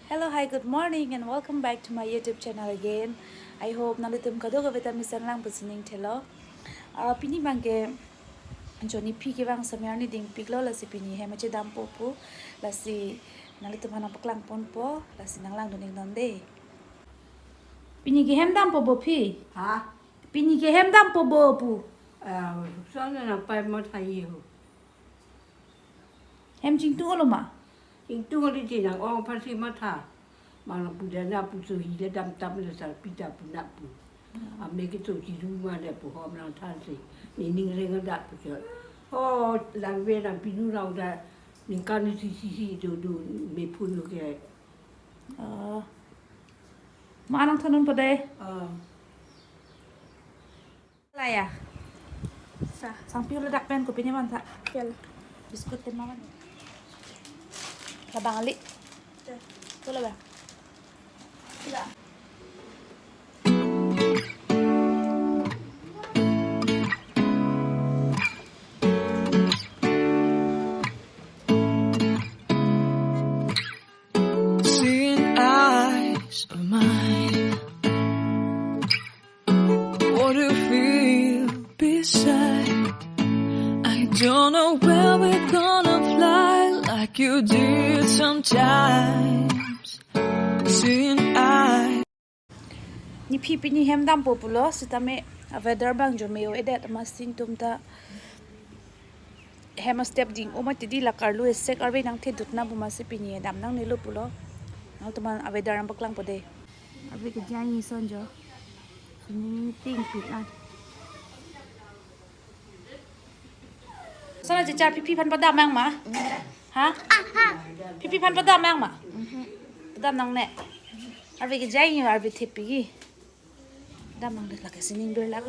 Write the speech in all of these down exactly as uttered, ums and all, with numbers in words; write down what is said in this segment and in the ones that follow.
Hello, hi, good morning, and welcome back to my YouTube channel again. I hope nanglitum kadokave ta mesen lang pusi ning thelo. Ah, pini abangke jo nephi kevang asamar ni dingpiklo, lasi pini hem chedampo pu, lasi nanglitum aphan nangpaklang ponpo, lasi nanglangdun iknon dei. Pini ke hem dampo bo phi? Ha? Pini ke hem dampo bo pu? Ah, son na pai mo thayi ho. Hem chingtung olo ma? Chingtung olo ti nang-ong aphansi matha. Mane pu dana pu so hi le dam tam le sar pita pu na pu. Ame ke so si ru ma le pu hom lang thansi. Ni ning reng da pu so. Ho langve nang pinu rau da ningkan ni si si si do do me phun lo ke. Oh. Ma nangthannon po dei. Oh. Laya. Sa. Sangpi hula dak pen kopi ni man sa. Chal. Biscuit tema man. Labang ali. Chal. Chal ba. Chal. Seeing eyes of mine. What do you feel beside? I don't know where we're gonna fly like you did sometimes. Seeing eyes. Nephi pini hem dampo pulo, sitame a-weather abang jo me-o-edet amatsi netum ta hem a-step ding-o mati di la karlu esek arve nangthedut na pu amatsi pini dam nangnelo pulo. Nangtum aphan a-weather nangpaklangpo dei. Arve kejang ason jo. Sining tingpik an. Sana chichar, phi phi aphan padam nang ma? Ha? Phi phi aphan padam nang ma? Padam nangne. Arve kejang, arve thepik. Dam nang dek lake sining ber lak.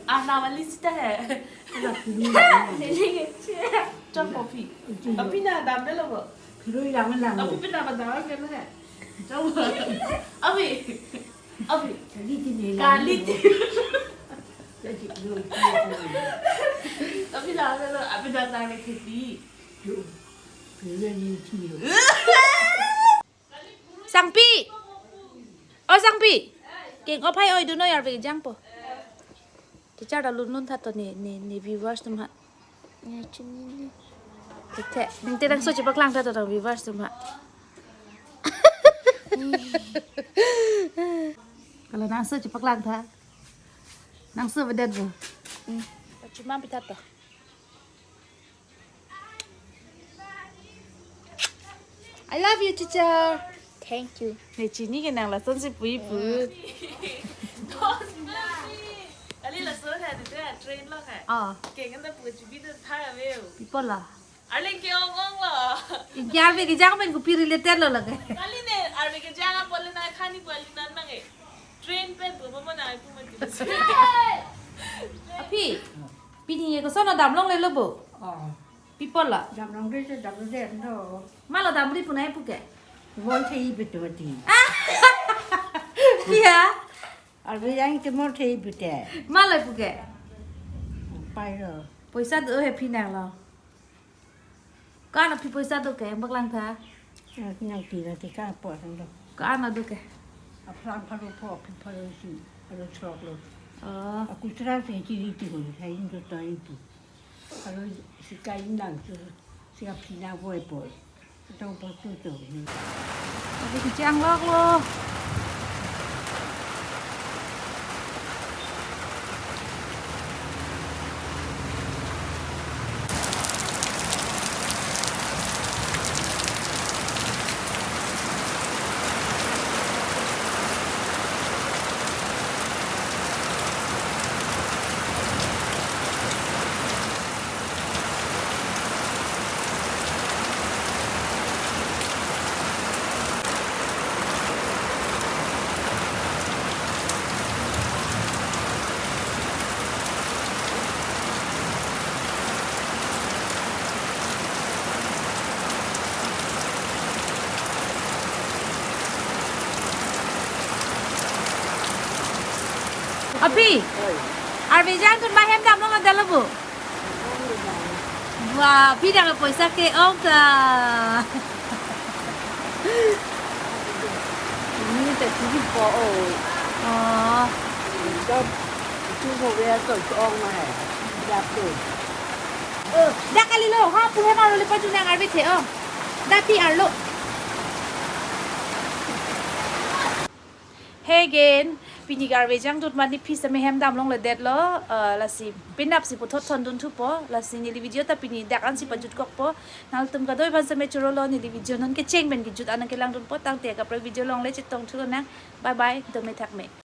Arnav wali sita hai. Chal coffee. Abhi na dam de lo. Phiroi lang lang. Abhi pina padam de lo hai. Chal. Abhi. Abhi. Kali ti ne lang. Kali ti. Lagi dua. Abhi lang de lo. Abhi dam nang ne kheti. Yo. Phiroi ni ti yo. Sangpi. O Sangpi. Keng ophai oi dunnoi, arve kejangpo. Chichar ta lunlun tha to ne, ne, ne viewers atum aphan. Ne chini ne. Tete, ningte nangso chepaklang tha to viewers atum aphan. Kalau nangso chepaklang tha. Nangso bedet bo. Hmm. Chimam pi tha to. I love you, teacher. Thank you. Ne chini ke nang lasonsi pu-i pu. Dos na. Kali lason hai, dede train lo hai. Ah. Keng kan ta pu chubi ta tha ave. Pi pulo? Arleng ke-ong-ong lo. Ingke arve kejang pen kopi related lo lake. Kali ne, arve kejang apot le na khani pu ali nan mange. Train pen pu mo na pu mati. Aphi. Pini ye koson damlonglelo bo? Oh. Pi pulo? Damlongle se damlongle no. Malo damri pu nai pu ke? Mon thei betul ti. Iya. Arve kejang te mon thei betul. Malo pu ke? Pai lo. Poisa do he phi nanglo. Ko-an aphi poisa do ke, nangpaklang tha. Nang, nangpi nang ti ka po sang do. Ko-an do ke? Aphrang pharo pho, aphi pharo isi, pharo throk lo. Oh. Aku sera se chiri ti ko, sa in do to ipu. Pharo si ka in lang tu, si aphi na voi po. Tong po tu tu. Arve kejang lok lo. Aphi, arve kejang tun ma hem damlongle lo bu? Wah, pidang poisa ke-ong ta. Ini tak sini po oi. Oh. Jam itu mau biar tu ong mah. Jatuh. Eh, dak kali lo, ha, pu hem arlo le pajun yang arve the, oh. Dati arlo. Hey again, pini garve jangdut mani phi seme hem damlongledetlo, eh, lasi penap si puthot thondun thupo, lasi neli video ta pini dak an si pajutkokpo, nangtum kadoi aphan seme chorolo, neli video non kecheng pen kejut an nangkelangdunpo, tangte kaprek video along le chetong thulonang, bye bye, dome thakme.